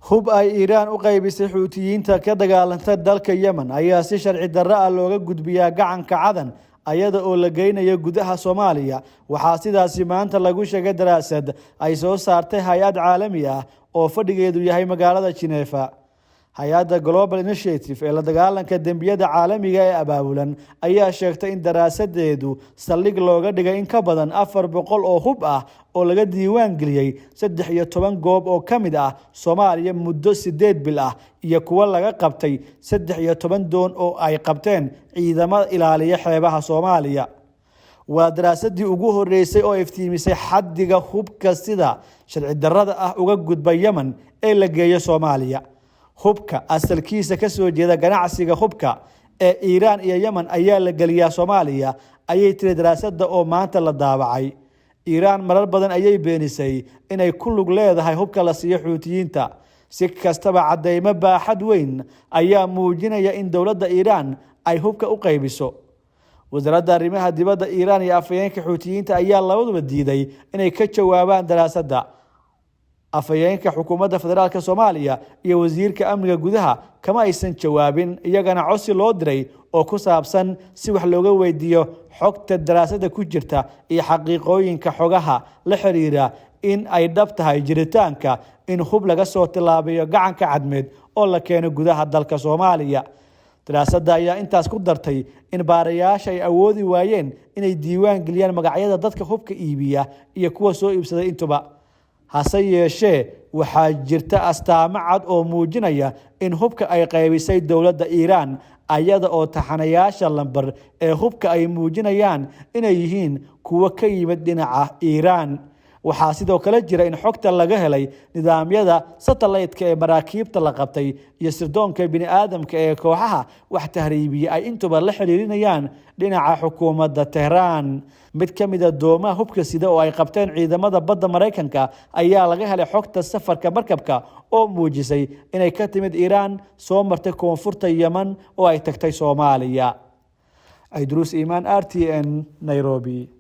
Hub ay Iiraan u qaybisay Xuutiyiinta ka dagaalanta dalka Yemen ayaa si sharci darro ah looga gudbiyaa gacanka Cadan, ayada oo la geynayo gudaha Soomaaliya. Waxaa sidaasi maanta lagu sheegay daraasad ay soo saartay hay'ad caalami ah oo fadhigeedu yahay magaalada Jineefa. Hay'adda Global Initiative ee la dagaalanka dembiyada caalamiga ee abaabulan ayaa sheegtay in daraasadeedu saldhig looga dhigay in ka badan 400 oo hub ah oo laga diiwaan geliyey 13 goob oo ka mid ah Soomaaliya muddo 8 bil ah, iyo kuwo laga qabtay 13 doon oo ay qabteen ciidamada ilaaliya xeebaha Soomaaliya. Waa daraasadii ugu horeysay oo iftiimisay xaddiga hubka sida sharci darrada ah uga gudba Yemen ee la geeyo Soomaaliya. Hubka asalkiisa kasoo jeeda ganacsiga hubka ee Iiraan iyo Yemen ayaa la geliyaa Soomaaliya, ayay tiri daraasada oo maanta la daabacay. Iiraan marar badan ayay beenisay inay ku lug leedahay hubka la siiyo Xuutiyiinta. Si kastaba, cadeymo baaxad weyn ayaa muujinaya in dowladda Iiraan ay hubka u qaybiso. Wasaaradda arrimaha dibadda Iiraan iyo afhayeenka Xuutiyiinta ayaa labaduba diiday inay ka jawaabaan daraasadda. Afhayeenka xukuumadda federaalka Soomaaliya iyo wasiirka amniga gudaha kama aysan jawaabin iyagana codsi loo diray oo ku saabsan si wax looga weydiiyo xogta daraasadda ku jirta iyo xaqiiqooyinka xogaha la xiriira in ay dhab tahay jiritaanka in hub laga soo tilaabiyo gacanka Cadmeed oo la keeno gudaha dalka Soomaaliya. Daraasadda ayaa intaas ku dartay in baarayaasha ay awoodi waayeen inay diiwaan geliyaan magacyada dadka hubka iibiya iyo kuwa soo iibsaday intuba. Hase yeeshee, waxaa jirta astaamo cad oo muujinaya in hubka ay qaybisay dowladda Iiraan, ayada oo taxanayaasha lambar ee hubka ay muujinayaan inay yihiin kuwo ka yimid dhinaca Iiraan. Waxaa sidoo kale jira in xogta laga helay nidaamyada satellite-ka ee maraakiibta la qabtay iyo sirdoonka bini'aadamka ee kooxaha wax tahriibiya ay intuba la xiriirinayaan dhinaca xukuumadda Tehraan. Mid ka mid ah doomaha hubka sida oo ay qabteen ciidamada badda Maraykanka ayaa laga helay xogta safarka markabka oo muujisay inay ka timid Iiraan, soo martay koonfurta Yemen oo ay tagtay Soomaaliya. Cayduruus Iimaan, RTN, Nairobi.